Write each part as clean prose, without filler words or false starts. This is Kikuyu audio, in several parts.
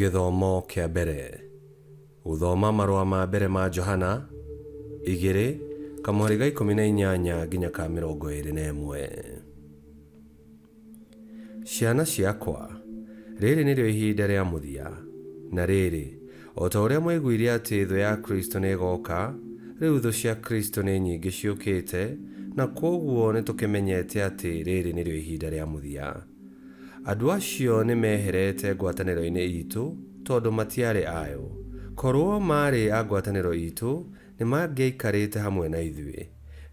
Gĩthomo kĩa mbere. Gũthoma marũa ma mbere ma Johana, igĩrĩ, kamũhari ga 18 nginya ka 21. Ciana ciakwa, rĩrĩ nĩrĩo ihinda rĩa mũthia. Na rĩrĩ, o ta ũrĩa mwaiguire atĩ thũ ya Kristo nĩĩgoka, rĩu thũ cia Kristo nĩ nyingĩ ciũkĩte, na kwoguo nĩtũkĩmenyete atĩ rĩrĩ nĩrĩo ihinda rĩa mũthia. Andũ acio nĩmeherete ngwatanĩro-inĩ itũ tondũ matiarĩ ayo. Korwo maarĩ a ngwatanĩro itũ, nĩmangĩaikarĩte hamwe na ithuĩ.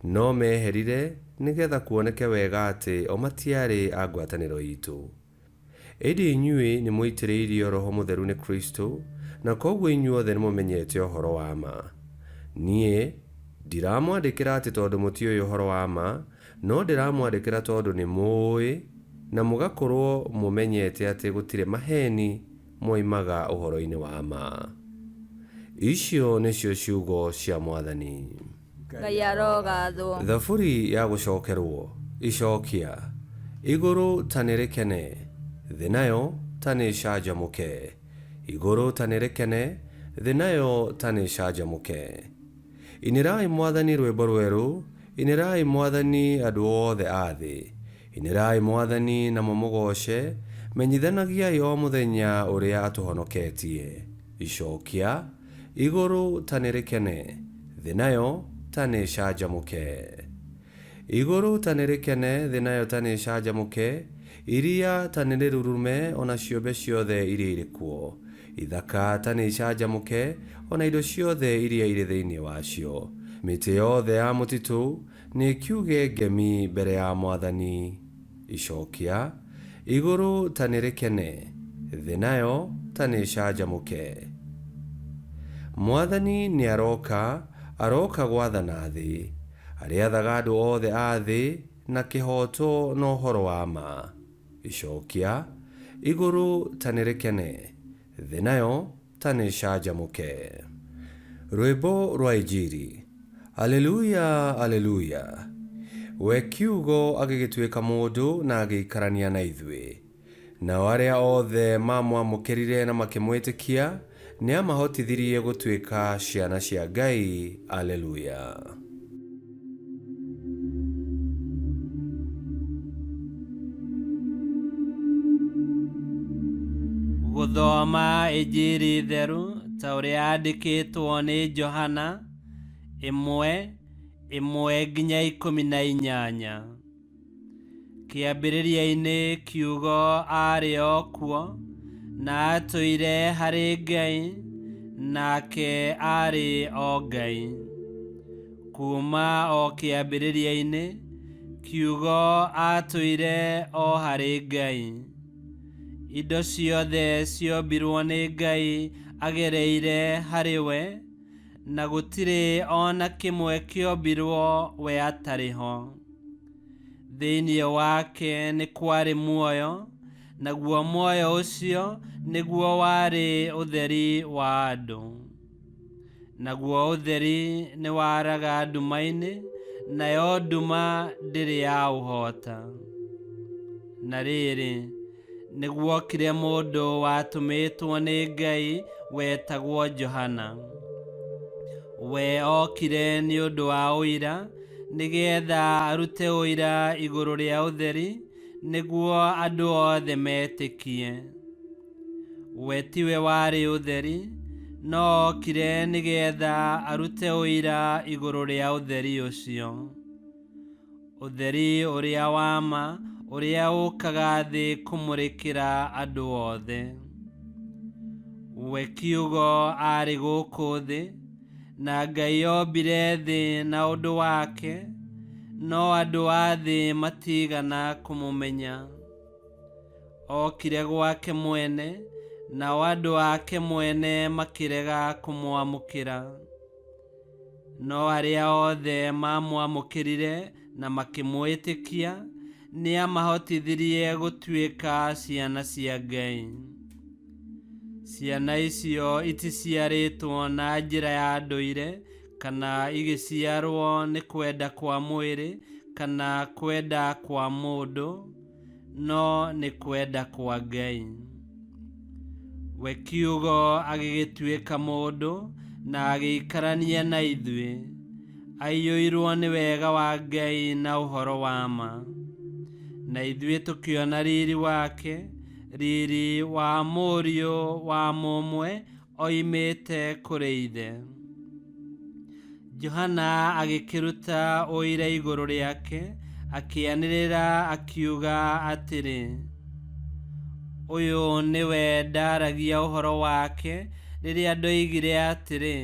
No meeherire nĩ getha kuoneke wega atĩ o matiarĩ a ngwatanĩro itũ. Ĩndĩ inyuĩ nĩmũitĩrĩirio Roho Mũtheru nĩ Kristũ, na kwoguo inyuothe nĩmũmenyete ũhoro wa ma. Niĩ ndiramwandĩkĩra atĩ tondũ mũtiũĩ ũhoro wa ma, no ndĩramwandĩkĩra tondũ nĩmũũĩ, na mũgakorwo mũmenyete atĩ gũtirĩ maheeni moimaga ũhoro-inĩ wa ma. Icio nĩcio ciugo cia Mwathani. Ngai arogathwo. Thaburi ya gũcokerwo. Icokia. Igũrũ ta nĩrĩkene, thĩ nayo ta nĩĩcanjamũke! Igũrũ ta nĩrĩkene, thĩ nayo ta nĩĩcanjamũke! Inĩrai Mwathani rwĩmbo rwerũ, inĩrai Mwathani andũ othe a thĩ. Inĩrai Mwathani na mũmũgooce, menyithanagiai o mũthenya ũrĩa atũhonoketie. Icokia. Igũrũ ta nĩrĩkene, thĩ nayo ta nĩĩcanjamũke! Igũrũ ta nĩrĩkene, thĩ nayo ta nĩĩcanjamũke, iria ta nĩrĩrurume, o na ciũmbe ciothe iria irĩ kuo! Ithaka ta nĩicanjamũke, o na indo ciothe iria irĩ thĩinĩ wacio! Mĩtĩ yothe ya mũtitũ nĩĩkiuge ngemi mbere ya Mwathani. Icokia, Igũrũ ta nĩrĩkene, thĩ nayo ta nĩĩcanjamũke! Mwathani nĩaroka, aroka gwathana thĩ. Arĩathaga andũ othe a thĩ na kĩhooto na ũhoro wa ma. Icokia, Igũrũ ta nĩrĩkene, thĩ nayo ta nĩĩcanjamũke. Rwĩmbo rwa Injiri. Aleluya, Aleluya! We Kiugo agĩgĩtuĩka mũndũ na agĩikarania na ithuĩ. Nao arĩa othe maamwamũkĩrire na makĩmwĩtĩkia, nĩamahotithirie gũtuĩka ciana cia Ngai. Aleluya! Gũthoma Injiri theru ta ũrĩa yandĩkĩtwo nĩ Johana 1:1-18. Kĩambĩrĩria-inĩ Kiugo aarĩ o kuo, na aatũire harĩ Ngai, nake aarĩ o Ngai. Kuuma o kĩambĩrĩria-inĩ, Kiugo aatũire o harĩ Ngai. Indo ciothe ciombirwo nĩ Ngai agereire harĩ we, na gũtirĩ o na kĩmwe kĩombirwo we atarĩ ho. Thĩinĩ wake nĩ kwarĩ muoyo, naguo muoyo ũcio nĩguo warĩ ũtheri wa andũ. Naguo ũtheri nĩ waraga nduma-inĩ, nayo nduma ndĩrĩ yaũhoota. Na rĩrĩ, nĩguokire mũndũ watũmĩtwo nĩ Ngai wetagwo Johana. We okire nĩ ũndũ wa ũira, nĩgeetha arute ũira igũrũ rĩa ũtheri, nĩguo andũ othe metĩkie. We tiwe warĩ ũtheri, no okire nĩgeetha arute ũira igũrũ rĩa ũtheri ũcio. Ũtheri ũrĩa wa ma, ũrĩa ũũkaga thĩ kũmũrĩkĩra andũ othe. We Kiugo aarĩ gũkũ thĩ, na Ngai ombire thĩ na ũndũ wake, no andũ a thĩ matiigana kũmũmenya. Okire gwake mwene, nao andũ ake mwene makĩrega kũmwamũkĩra. No arĩa othe maamwamũkĩrire na makĩmwĩtĩkia, nĩamahotithirie gũtuĩka ciana cia Ngai. Ciana icio iticiarĩtwo na njĩra ya ndũire kana igĩciarwo nĩ kwenda kwa mwĩrĩ kana kwenda kwa mũndũ, no nĩ kwenda kwa Ngai. We kiugo agĩgĩtuĩka mũndũ na agĩikarania na ithuĩ, aiyũirwo nĩ wega wa Ngai na ũhoro wa ma. Na ithuĩ tũkĩona riri wake, riri wa mũriũ wa mũmwe oimĩte kũrĩ ithe. Johana agĩkĩruta ũira igũrũ rĩake, akĩanĩrĩra akiuga atĩrĩ, ũyũ nĩwe ndaragia ũhoro wake rĩrĩa ndoigire atĩrĩ,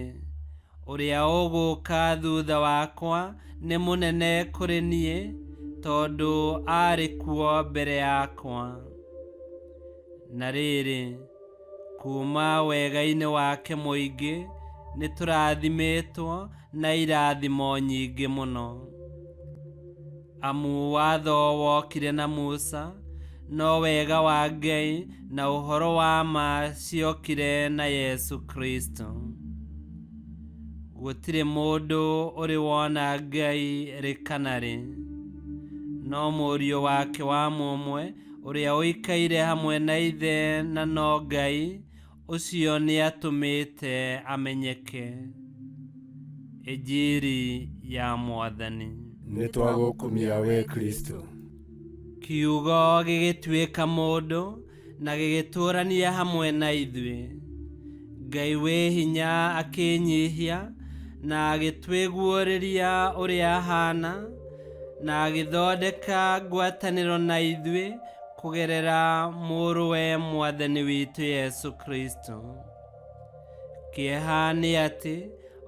ũrĩa ũgũũka thutha wakwa nĩ mũnene kũrĩ niĩ, tondũ aarĩ kuo mbere yakwa. Na rĩrĩ, kuuma wega-inĩ wake mũingĩ nĩtũrathimĩtwo na irathimo nyingĩ mũno. Amu watho wokire na Musa, no wega wa Ngai na ũhoro wa ma ciokire na Yesu Kristo. Gũtirĩ mũndũ ũrĩ wona Ngai rĩ kana rĩ, no mũriũ wake wa mũmwe ũrĩa ũikaire hamwe na ithe na no Ngai, ũcio nĩatũmĩte amenyeke. Injiri ya Mwathani. Nĩ twagũkumia we Kristo. Kiugo gĩgĩtuĩka mũndũ na gĩgĩtũũrania hamwe na ithuĩ. Ngai wĩ hinya akĩnyihia na agĩtwĩguũrĩria ũrĩa ahana, na agĩthondeka ngwatanĩro na ithuĩ kũgerera mũrũwe Mwathani witũ Yesu Kristo. Kĩeha nĩ atĩ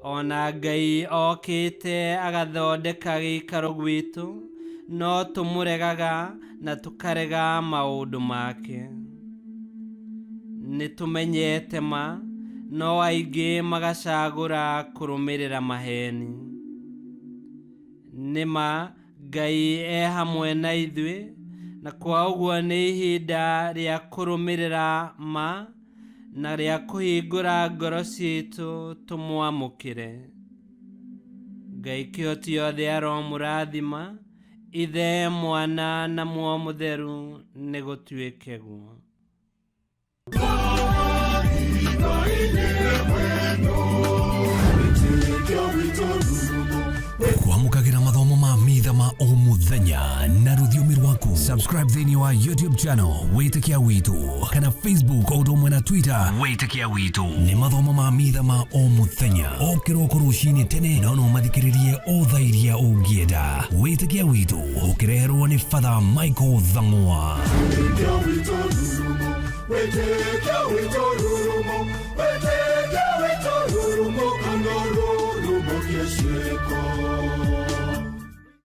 ona Ngai okĩte agathondeka gĩikaro gwitũ, no tũmũregaga na tũkarega maũndũ make. Nĩtũmenyete ma, no aingĩ magacagũra kũrũmĩrĩra maheni. Nĩ ma Ngai e hamwe na ithuĩ, na kwa ũguo nĩ ihinda rĩa kũrũmĩrĩra ma na rĩa kũhingũra ngoro citũ tũmwamũkĩre. Ngai kĩhoti yothe aromũrathima, Ithe, Mwana na Muoyo Mũtheru, nĩ gũtuĩke guo. Kwamũkagĩra mathomo ma mitha ma o mũthenya na rũthiomi rwaku. Subscribe thĩinĩ wa YouTube channel Wĩtĩkia Witũ kana Facebook o ũndũ ũmwe na Twitter Wĩtĩkia Witũ. Nĩ mathomo ma mitha ma o mũthenya o kĩroko rũcinĩ tene, no no mathikĩrĩrie o thaa iria ũngĩenda. Wĩtĩkia Witũ ũkĩreherwo nĩ Father Michael Thang'wa. Wĩtĩkia witũ rurumo, wĩtĩkia witũ rurumo, kana rurumo kĩciĩko.